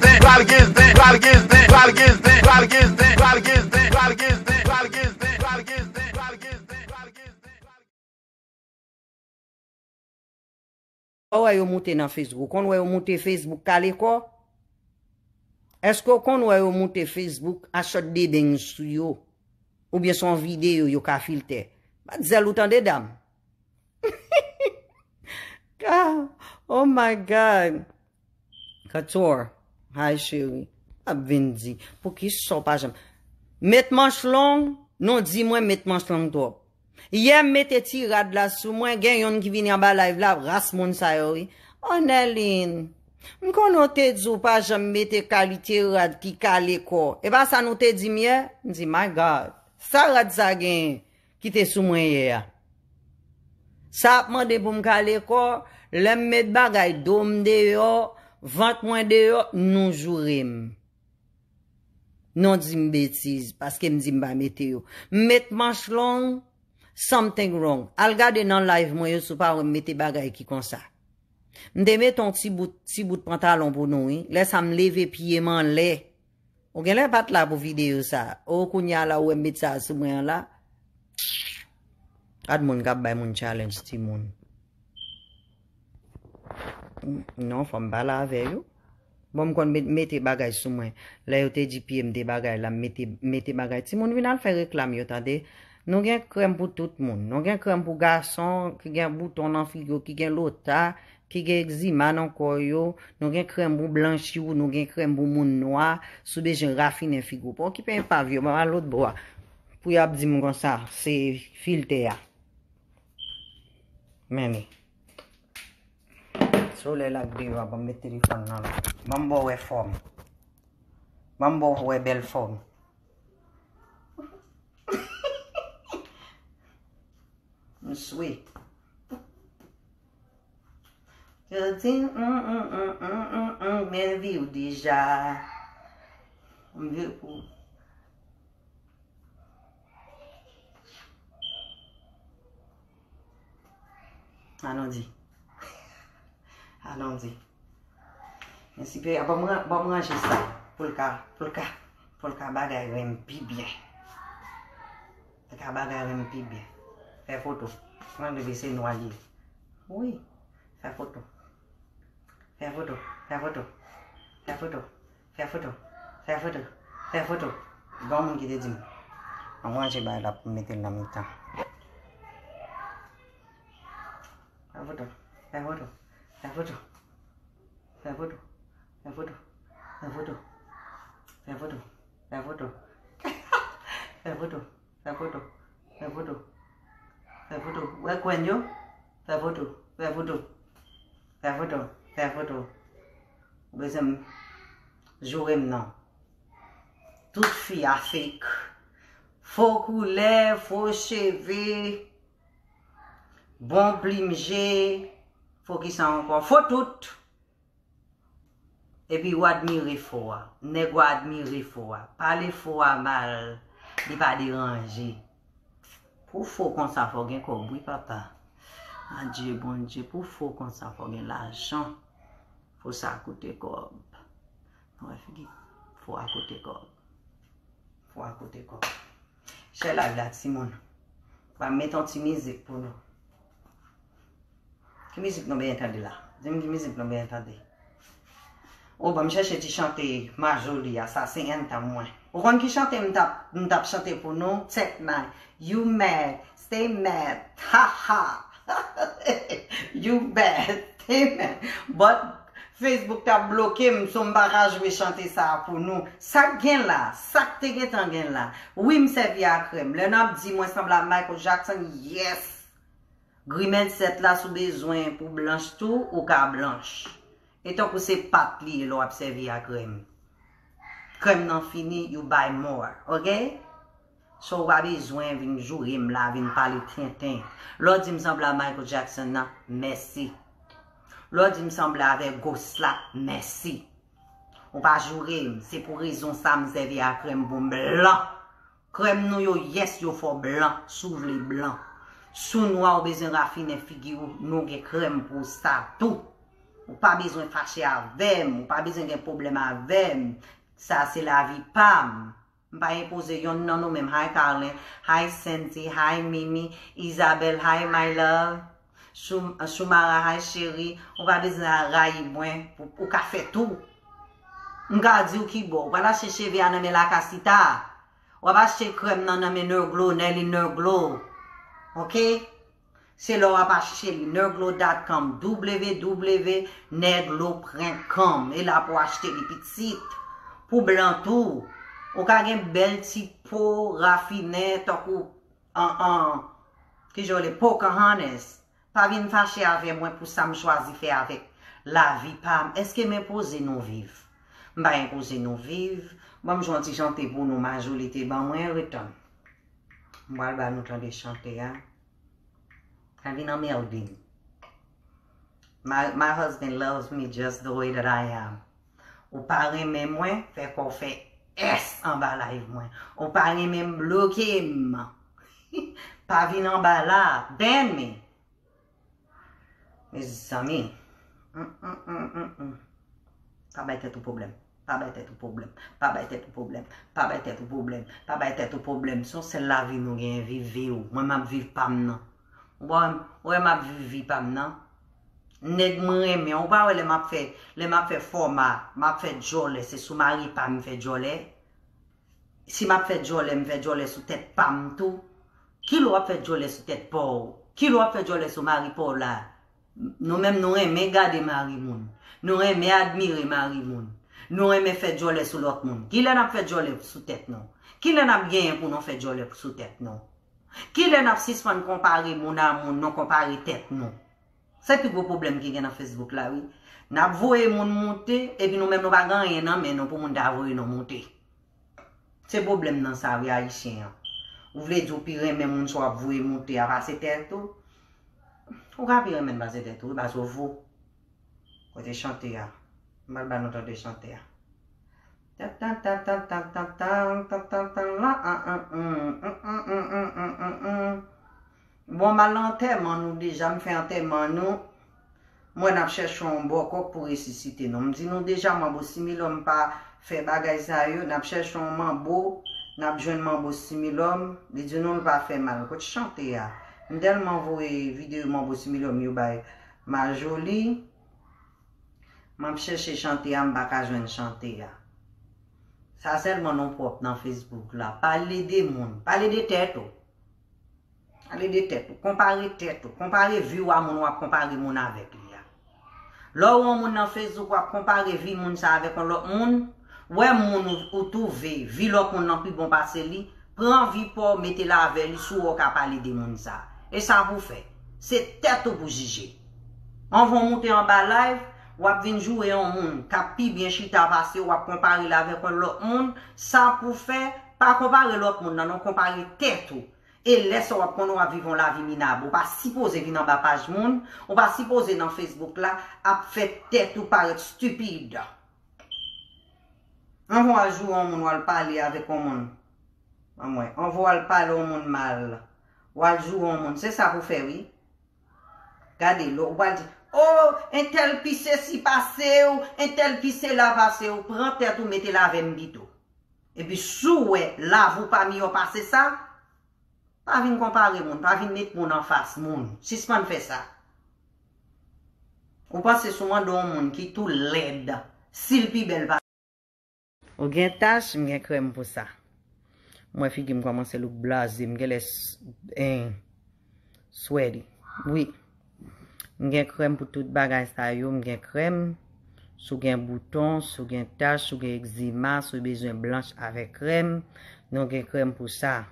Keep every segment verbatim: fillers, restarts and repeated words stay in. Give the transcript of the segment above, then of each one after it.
zen, pral gen zen, pral gen zen, pral gen zen, pral gen zen, pral gen zen, pral gen zen, pral gen zen, pral gen zen, pral gen zen, pral gen zen, pral gen zen. Ou wè yo moute nan Facebook. Ou konn wè yo moute Facebook kale kò? Èske w konn wè yo moute Facebook a shot de beng sou yo? Oubyen se yon videyo yo ka filtè? Bat zèl ou tande, dam. Ka, oh my God. Kator, hi cheri. Ap vin di, poukisa w pa janm met manch long? Non, di mwen met manch long twòp. Yè m mete ti rad la sou mwen, gen youn ki vini anba live la, ras moun sa yo wi. Anèlin, m konnen w te di w pa janm mete kalite rad ki kale kò. E pa sa nou te di m yè? M di, my God, sa rad sa genyen ki te sou mwen yè a? Sa ap mande pou m kale kò, lè m met bagay do m deyò, vant mwen deyò, nou joure m. Non di m betiz, paske m di m pa mete yo. M met manch long, something wrong. Al gade nan live mwen yo si w pa wè m mete bagay ki konsa. M te mete yon ti bout, ti bout pantalon pou nou, wi. Lè sa m leve pye m anlè. Ou genlè pa t la pou videyo sa. O, kounye a la ou wè m met sa sou mwen an la. Gad moun k ap bay moun challenge timoun. Non, fò m pale avè yo. Bon, m konn met, mete bagay sou mwen. Lè yo te di pye m te bagay la, m mete, mete bagay. Timoun vin al fè reklam yo, tande. Nou gen krèm pou tout moun. Nou gen krèm pou gason, ki gen bouton nan figi yo, ki gen lota, ki gen egzima nan kò yo. Nou gen krèm pou blanchi w, nou gen krèm pou moun nwa. Si w bezwen rafinen figi w, pa okipe epav yo, m al lòt bò a. Pou y ap di m konsa, se filtè a. Men li. Solèy la k deyò a, ban m met telefòn nan la. Ban m ba w wè fòm. Ban m ba w wè bèl fòm. M swe. Yo di, mm, mm, mm, mm, mm, mm, men vi w deja. M vye pou. Alon di. Alon di. Men si pe, ban m ran-, ban m ranje sa pou l ka, pou l ka, pou l ka bagay renmen pi byen. Pou l ka bagay renmen pi byen. Fè foto. Mwen leve se nwa l ye. Wi. Fè foto. Fè foto. Fè foto. Fè foto. Fè foto. Fè foto. Fè foto. Gen yon moun ki te di m, an ranje bagay la pou m mete l nan mitan. Fè foto. Fè foto. Fè foto. Fè foto. Fè foto. Fè foto. Fè foto. Fè foto. Fè foto. Fè foto. Fè foto. Fè foto. Wè kwen yo? Fè foto. Fè foto. Fè foto. Fè foto. Ou bezwen m joure m non. Tout fi a fake. Fo koulè, fo cheve, bon plim je, fo kisa ankò? Fo tout. Epi w admire fo a. Nèg w admire fo a. Pale fo a mal, li pa deranje. Pou fo konsa, fò gen kòb, wi, papa. Adye, Bondye, pou fo konsa, fò gen lajan. Fo sa koute kòb. Nou wè figi fo a koute kòb. Fo a koute kòb. Share live la, timoun. Ba m met yon ti mizik pou nou. Ki mizik nou benyen tande la? Di m ki mizik nou benyen tande. O, ban m chèche ti chante Majoli a, sa se anthem mwen. Ou konn ki chante m t ap, m t ap chante pou nou? Tech N9ne. You mad, stay mad, ha ha. You mad, stay mad. But Facebook t ap bloke m, so m pa ka jwe chante sa a pou nou. Sa k gen la? Sa k te gentan gen la? Wi, m sèvi a krèm. Lè n ap di mwen sanble a Michael Jackson, yes! Grimèl sèt la, si w bezwen pou blanch tou, ou ka blanch. E tankou se pat li ye lè w ap sèvi a krèm. Krèm nan fini, you buy more, oke? So, ou pa bezwen vin joure m la, vin pale tenten. Lè w di m sanble a Michael Jackson nan, mèsi. Lè w di m sanble avèk Ghost la, mèsi. Ou pa joure m, se pou rezon sa m sèvi a krèm pou m blan. Krèm nou yo, yes, yo fè w blan, si w vle blan. Si w nwa, ou bezwen rafinen figi w, nou gen krèm pou sa tou. Ou pa bezwen fache avè m, ou pa bezwen gen pwoblèm avè m. Sa se lavi pa m. M pa enpoze yonn nan nou menm. Hi Carlin, hi Sandy, hi Mimi, Isabelle, hi my love. Shum- Shumara, hi cheri. Ou pa bezwen rayi mwen. Ou, ou ka fè tou. M ka di w ki bò. Ou pral achte cheve a nan men Lakasita. W ap achte krèm nan nan men Neglo, Nelly Neglo. Ok? Se lè w ap achte li. Neglo dot com, w w w neglo pwen kòm. E la pou w achte li pitit. Pou blan tou. Ou ka gen bèl ti po rafinen tankou an, an, ki jan w rele, Pocahontas. Pa vin fache avè mwen pou sa m chwazi fè avèk lavi pa m. Èske m enpoze nou viv? M pa enpoze nou viv. Ban m jwe yon ti chante pou nou, Majoli te ban mwen, retann. M pral ba nou tande chante a. Sa vin anmède m. My, my husband loves me just the way that I am. Ou pa renmen mwen, fè kò w fè S anba live mwen. Ou pa renmen m, bloke m. Pa vin anba la, ban m. Mezanmi. Mm, mm, mm, mm, mm. Pa bay tèt ou pwoblèm. Pa bay tèt ou pwoblèm. Pa bay tèt ou pwoblèm. Pa bay tèt ou pwoblèm. Pa bay tèt ou pwoblèm. Se yon sèl lavi nou genyen, viv vi w. Mwen m ap viv pa m nan. Ou wè m, ou wè m ap viv vi pa m nan. Nèg mwen renmen. Ou pa wè lè m ap fè, lè m ap fè fòma, m ap fè djòlè, se sou mari pa m m fè djòlè. Si m ap fè djòlè, m fè djòlè sou tèt pa m tou. Kilè w ap fè djòlè sou tèt pa w? Kilè w ap fè djòlè sou mari pa w la? Nou menm nou renmen gade mari moun. Nou renmen admire mari moun. Nou renmen fè djòlè sou lòt moun. Kilè n ap fè djòlè sou tèt nou? Kilè n ap genyen pou nou fè djòlè sou tèt nou? Kilè n ap sispann konpare moun a moun, nou konpare tèt nou? Se pi gwo pwoblèm ki gen nan Facebook la, wi. N ap voye moun moute, epi nou menm nou pa gen anyen nan men nou pou moun ta voye nou moute. Se pwoblèm nan sa, wi, ayisyen an. Ou vle di w pi renmen moun sa w ap voye moute a pase tèt ou? Ou ka pi renmen l pase tèt ou, wi, paske w vo. Kote chante a? M pral ba nou tande chante a. Tan, tan, tan, tan, tan, tan, tan, tan, tan, tan, la, an, an, an, an, an, an, an, an, an, an. Bon, m al nan antèman nou deja, m fè antèman nou. Mwen, n ap chèche yon bòkòk pou resisite nou. M di nou deja, manbo similòm pa fè bagay sa yo. N ap chèche yon manbo, n ap jwenn manbo similòm. Li di nou l pa fè mal. Kot chante a? M tèlman voye videyo manbo similòm yo bay Majoli. M ap chèche chante a, m pa ka jwenn chante a. Sa sèlman nou pwòp nan Facebook la. Pale de moun. Pale de tèt ou. Pale de tèt ou. Konpare tèt ou. Konpare vi w a moun w ap konpare moun avèk li a. Lè w wè yon moun nan Facebook, w ap konpare vi moun sa avèk yon lòt moun, wè moun ou, ou twouve vi lòt moun nan pi bon pase li, pran vi pa w, mete l avè li, si w wè w ka pale de moun sa. E sa pou w fè. Se tèt ou pou jije. Anvan w moute anba live, w ap vin joure yon moun k ap pi byen chita pase w, w ap konpare l avèk yon lòt moun. Sa pou w fè, pa konpare lòt moun nan, non, konpare tèt ou. E lè sa w ap konnen w ap viv yon lavi minab. Ou pa sipoze vin anba paj moun, ou pa sipoze nan Facebook la ap fè tèt ou parèt stipid. Anvan w al joure yon moun, w al pale avèk yon moun. Anmwey, anvan w al pale yon moun mal, w al joure yon moun. Se sa pou fè, wi. Gade, lè w pral di, o, entèl pi sesi pase w, entèl pi sela pase w, pran tèt ou, mete l avè m pito. Epi si w wè lavi w pa miyò pase sa, pa vin konpare moun, pa vin met moun anfas moun. Sispann fè sa. Ou panse si w mande yon moun ki tou lèd, si l pi bèl pa. Ou gen tach, m gen krèm pou sa. M wè figi m kòmanse look blaze, m genlè s- en, sweaty. Wi. M gen krèm pou tout bagay sa yo, m gen krèm. Si w gen bouton, si w gen tach, si w gen egzima, si w bezwen blanch avèk krèm, nou gen krèm pou sa.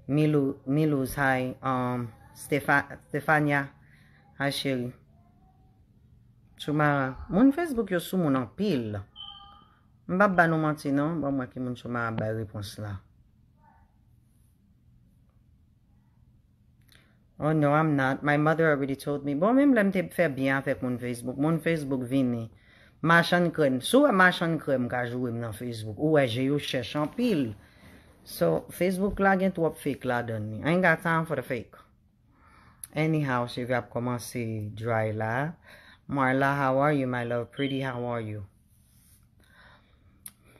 Milou, Milouz, hi, um, Stefa- Stefania, hi cheri. Choumara, moun Facebook yo sou moun anpil. M p ap ba nou manti non, ban m wè ki moun Choumara ap bay repons la. Oh no, I'm not. My mother already told me. Bon, menm lè m te fè byen avèk moun Facebook, moun Facebook vini. Machann krèm. Si w wè machann krèm ka joure m nan Facebook, ou wè je yo chèch anpil. So, Facebook la gen twòp fake ladan li. I ain't got time for the fake. Anyhow, cheve ap kòmanse dry la. Marla, how are you, my love? Pretty, how are you?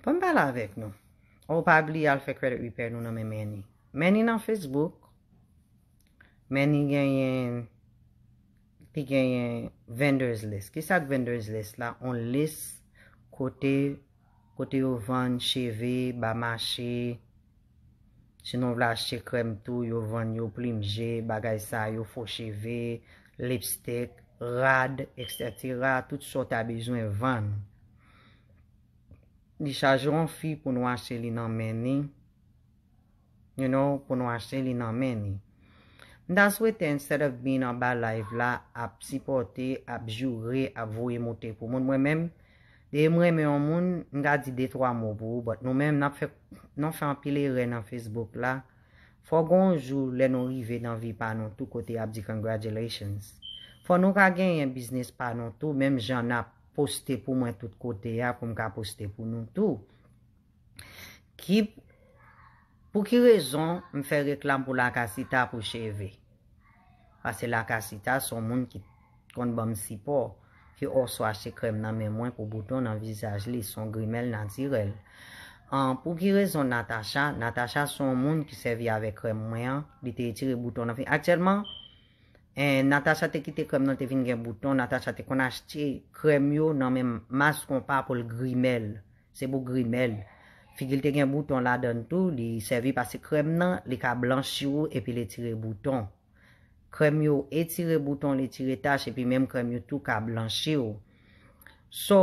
Bon, m pale avèk nou. Ou pa bliye al fè credit repair nou nan men Manny. Manny nan Facebook. Manny genyen, li genyen vendors list. Kisa k vendors list la? On list kote, kote yo vann cheve, ba mache. Si nou vle achte krèm tou, yo vann yo, plim je, bagay sa yo, fo cheve, lipstick, rad, et cetera. Tout sa w ta bezwen vann. Li chaje yon fi pou nou achte li nan men ni. You know, pou nou achte li nan men ni. M ta swete, instead of being anba live la, ap sipòte, ap joure, ap voye moute pou moun. Mwen menm, depi m renmen yon moun, m ka di de twa mo pou ou, but nou menm, n ap fè, nou fè anpil erè nan Facebook la. Fò gon jou, lè nou rive nan vi pa nou, tou kote y ap di congratulations. Fò nou ka genyen biznis pa nou tou, menm jan n ap poste pou mwen tout kote a, pou m ka poste pou nou tou. Ki, pou ki rezon m fè reklam pou Lakasita pou cheve? Paske Lakasita se yon moun ki konn ban m sipò, ki also achte krèm nan men mwen pou bouton nan vizaj li, se yon grimèl natirèl. An, pou ki rezon Natacha? Natacha se yon moun ki sèvi avèk krèm mwen an, li te retire bouton nan fi. Aktyèlman, eh, Natacha te kite krèm nan te vin gen bouton, Natacha te konn achte krèm yo nan men Mass Konpa pou l grimèl. Se pou grimèl. Figi l te gen bouton ladan l tou, li sèvi paske krèm nan, li ka blanchi w epi li tire bouton. Krèm yo etire bouton, li tire tach, epi menm krèm yo tou ka blanchi w. So,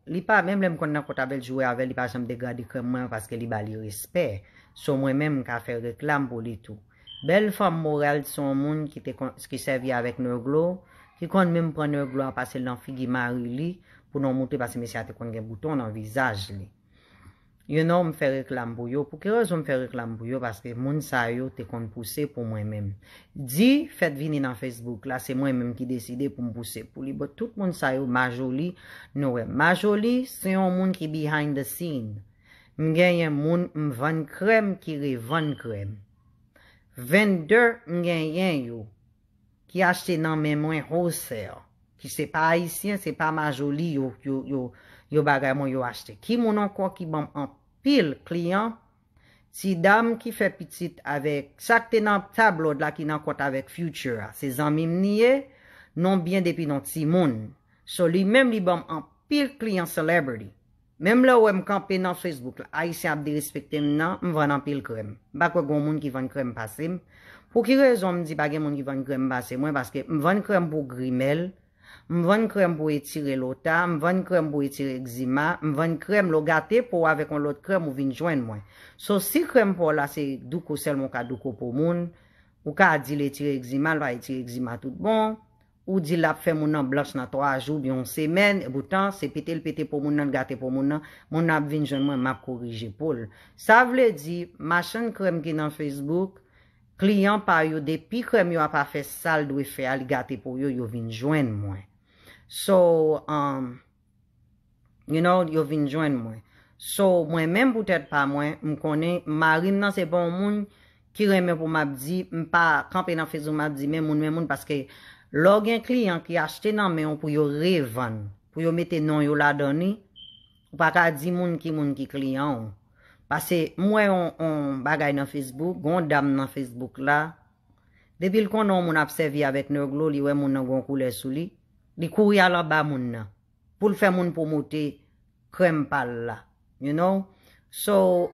li pa, menm lè m konn nan kont avè l, joure avè l, li pa janm degrade krèm mwen paske li ba li respè. So, mwen menm, m ka fè reklam pou li tou. Bèl fanm moral se yon moun ki te kon, ki sèvi avèk Neglo, ki konn menm pran Neglo a pase l nan figi mari li, pou nou moute paske mesye a te konn gen bouton nan vizaj li. You know, m fè reklam pou yo. Pou ki rezon m fè reklam pou yo? Paske moun sa yo te konn pouse pou mwen menm. Di fèt vini nan Facebook la, se mwen menm ki deside pou m pouse pou li. But tout moun sa yo, Majoli, nou wè. Majoli, se yon moun ki behind the scene. M genyen moun, m vann krèm ki revann krèm. Vendè, m genyen yo. Ki achte nan men mwen wholesale, ki se pa ayisyen, se pa Majoli yo, yo, yo, yo bagay mwen yo achte. Ki moun ankò ki ban m anpil kliyan? Ti dam ki fè pitit avèk, sa k te nan tablo la ki nan kont avèk Future a. Se zanmi m li ye, non byen depi non timoun. So li menm li ban m anpil kliyan celebrity. Menm lè w wè m kanpe nan Facebook la, ayisyen ap derespekte m nan, m vann anpil krèm. M pa kwè gon moun ki vann krèm pase m. Pou ki rezon m di pa gen moun ki vann krèm pase mwen? Paske m vann krèm pou grimèl, m vann krèm pou etire lota, m vann krèm pou etire egzima, m vann krèm lè w gate po w avèk yon lòt krèm ou vin jwenn mwen. So si krèm pa w la se douko sèlman w ka douko po moun, ou ka di l etire egzima, l pa etire egzima tout bon. Ou di l ap fè moun nan blanch nan twa jou oubyen yon semèn, epoutan se pete l pete po moun nan, l gate po moun nan, moun nan ap vin jwenn mwen, m ap korije po l. Sa vle di, machann krèm ki nan Facebook, kliyan pa yo, depi krèm yo a pa fè sa l dwe fè a, li gate po yo, yo vin jwenn mwen. So, um, You know, yo vin jwenn mwen. So, mwen menm pou tèt pa mwen, m konnen mari m nan se pa yon moun ki renmen pou m ap di, m pa kanpe nan Facebook m ap di men moun, men moun, paske lè w gen kliyan ki achte nan men w pou yo revann, pou yo mete non yo ladan li, ou pa ka di moun ki moun ki kliyan w. Paske m wè yon, yon bagay nan Facebook, gon dam nan Facebook la, depi l konnen yon moun ap sèvi avèk Neglo, li wè moun nan gon koulè sou li, li kouri al anba moun nan pou l fè moun pwomote krèm pa l la, you know? So,